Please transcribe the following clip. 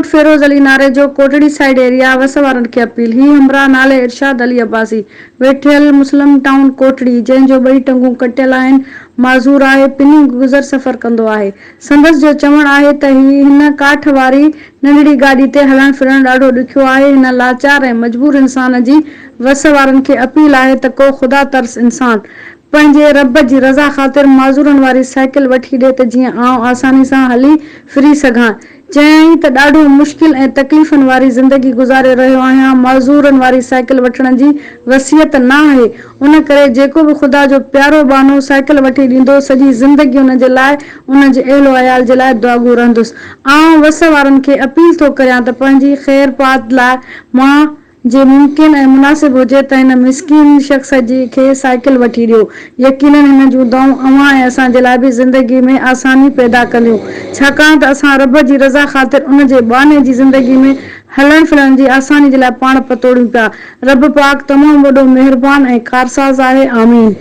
Feroze Ali Narejo, Kotri side area, وس وارن کي اپيل، هي همراهه نالي ارشاد علي عباسي، ويٺل مسلم ٽائون ڪوٽڙي، جنهن جو ٻئي ٽنگون ڪٽيل آهن، معذور آهي، پني گذر سفر ڪندو آهي. سندس جو چوڻ آهي ته هي هن ڪاٺ واري ننڍڙي گاڏي تي هلڻ ڦرڻ ڏاڍو ڏکيو آهي، هن لاچار ۽ مجبور انسان جي وس وارن کي اپيل آهي ته ڪو خدا ترس انسان پنهنجي رب جي رضا خاطر معذورن واري سائيڪل وٺي ڏي ته جيئن آئون آساني سان هلي ڦري سگهان. چيائين ته ڏاڍو مشڪل ۽ تڪليفن واري زندگي گذاري رهيو آهيان، معذورن واري سائيڪل وٺڻ جي وسعت نه آهي، ان ڪري جيڪو به خدا جو پيارو ٻانهو سائيڪل وٺي ڏيندو، سڄي زندگي ان جي لاء، ان جي اهل و عيال جي لاء دعاگو رهندس. آئون وس وارن کي اپيل ٿو ڪريان ته پنهنجي خير پات لاء مان. جي ممڪن ۽ مناسب هجي ته هن مسڪين شخص جي کي سائيڪل وٺي ڏيو. يقينن هن جون دعائون اوهان ۽ اسان جي لاء به زندگي ۾ آساني پيدا ڪنديون. ڇاڪاڻ ته اسان رب جي رضا خاطر ان جي ٻانهي جي زندگي ۾ هلڻ ڦرڻ جي آساني جي لاء پاڻ پتوڙيون پيا. رب پاڪ تمام وڏو مهربان ۽ ڪارساز آهي. آمين.